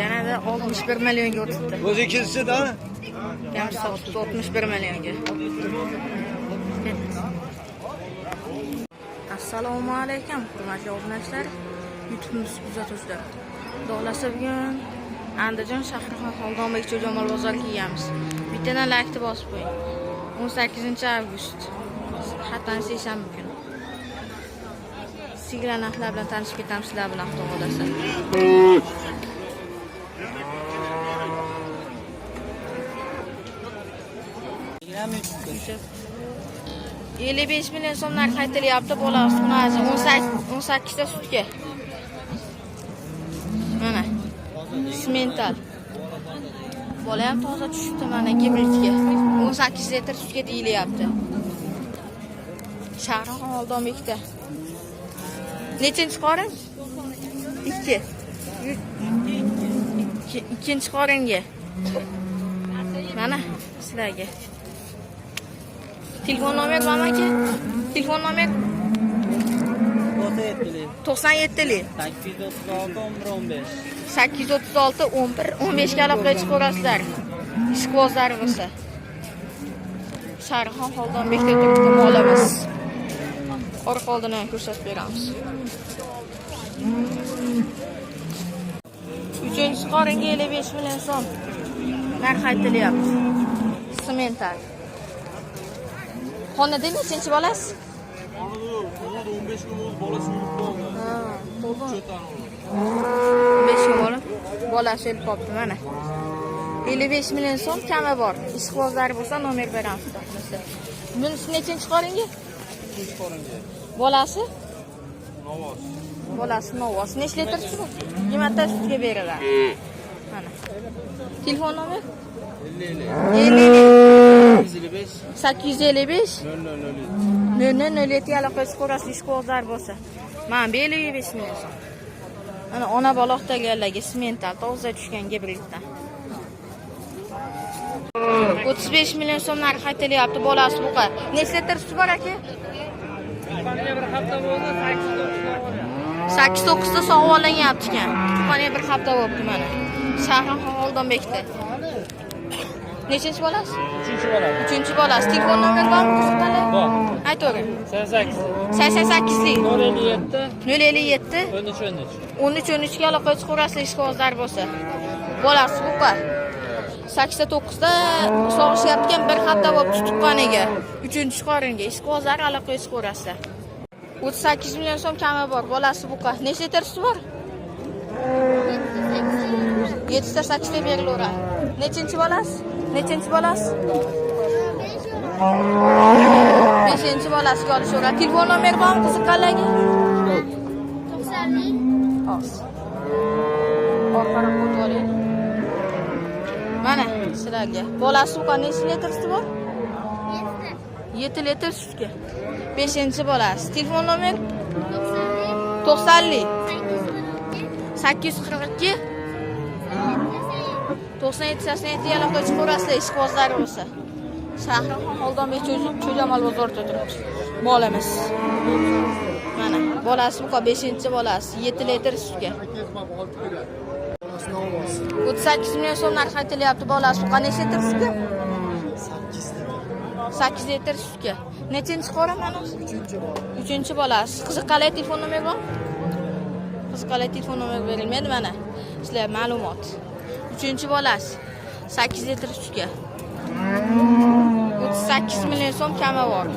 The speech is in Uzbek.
Yanada 61 millionga o'tibdi. O'zi ikkinchisi da. Kam sotibdi 61 millionga. Assalomu alaykum, hurmatli obunachilar, YouTube'imiz kuzatuvchilar. Xudo xohlasa bugun Andijon shahri Xonadonbek Cho'jomol bozoriga kelganmiz. Bittadan laykni bosib qo'ying. 18-avgust. Hatani seshanba kuni. Sigirlar narxlar bilan tanishib ketamiz sizlar bilan, xudo xohlasa. 55 million so'm narx aytilyapti, bolasi xunazi 18 ta sutga. Mana. Simental. Bola ham toza tushibdi mana gibridga. 18 litr sutga deyilyapti. Shahri Xonadonbekda. Nechinchi qorin? 2. Ikkinchi qoringa. Mana sizlarga. Telefon nomer bormi aka? Telefon nomer 97lik 836 11 15. 836 11 15 ga aloqaga chiqaverasizlar. Ishqibozlari bo'lsa. Sharixon Xoldonbekda turibdi molimiz. Orqa oldini ham ko'rsatib beramiz. Uchinchi qoringa 55 million so'm narx aytilyapti. Semental. Xonada nechinchi bolasi? Tug'ildi 15 kun bo'ldi, bolasi o'lib qoldi. Ha, tug'ildi. 15 kun bo'lib bolasi o'lib qolibdi mana. 55 million so'm kami bor. Ishqibozlari bo'lsa nomer beramiz, xudo xohlasa. Bunisi nechinchi qoringa? Ikkinchi qoringa. Bolasi? Novoz. Bolasi Novoz. Necha litr sut? 20 ta sutga beriladi. Mana. Telefon nomer? 50 50 855 855 00 07. 0007 aloqaga chiqaverasiz ishqibozlar bo'lsa. Mana bu 55 million so'm. Mana ona bola o'xtaganlarga simental toza tushgan gibriddan. 35 million so'm narx aytilyapti, bolasi buqa. Necha litr suti bor aka? Bir hafta bo'ldi, 8 8-9 ta sog'ib olinyapti ekan. Tuqqaniga bir hafta bo'libdi mana. Shahri Xoldonbekda. Nechinchi bolasi? Uchinchi bola. Uchinchi bolasi. Telefon nomeri bormi qiziqqanlar? Bor. Aytavering. 88 88lik 057 057 13 13. 13 13 ga aloqaga chiqaverasizlar ishqibozlar bo'lsa. Bolasi buqa. 8 ta 9 ta sog'ishyapti ekan, bir hafta bo'libdi tuqqaniga. Uchinchi qoringa ishqibozlar aloqaga chiqaverasizlar. 38 million so'm kami bor, bolasi buqa. Necha litr suti bor? 7 ta 8 ta berilaveradi. Nechinchi bolasi? Nechinchi bolasi? 5 bolasiga olishaveradi. Telefon nomeri bormi qiziqqanlarga? Hozir. Orqaroq o'tib olaylik. Mana sizlarga. Bolasi buqa necha litr suti bor? 7 litr sutga. 5 bolasi. Telefon nomer 90lik 842 97 87 aloqaga chiqaverasizlar ishqibozlari bo'lsa. Shahri Xoldonbek Cho'jamol bozorida turibdi. Bolamiz. Mana bolasi buqa 5 bolasi 7 litr sutga. 38 million so'm narx aytilyapti, bolasi buqa necha litr sutga? 8 litr sutga. Nechinchi qorin mana? 3 bolasi. Qiziqqanlar telefon nomeri bormi? Qiziqqanlar telefon nomeri berilmaydi mana. Sizlar ma'lumot. 3 bolasi 8 litr sutga. 38 million so'm kami bor.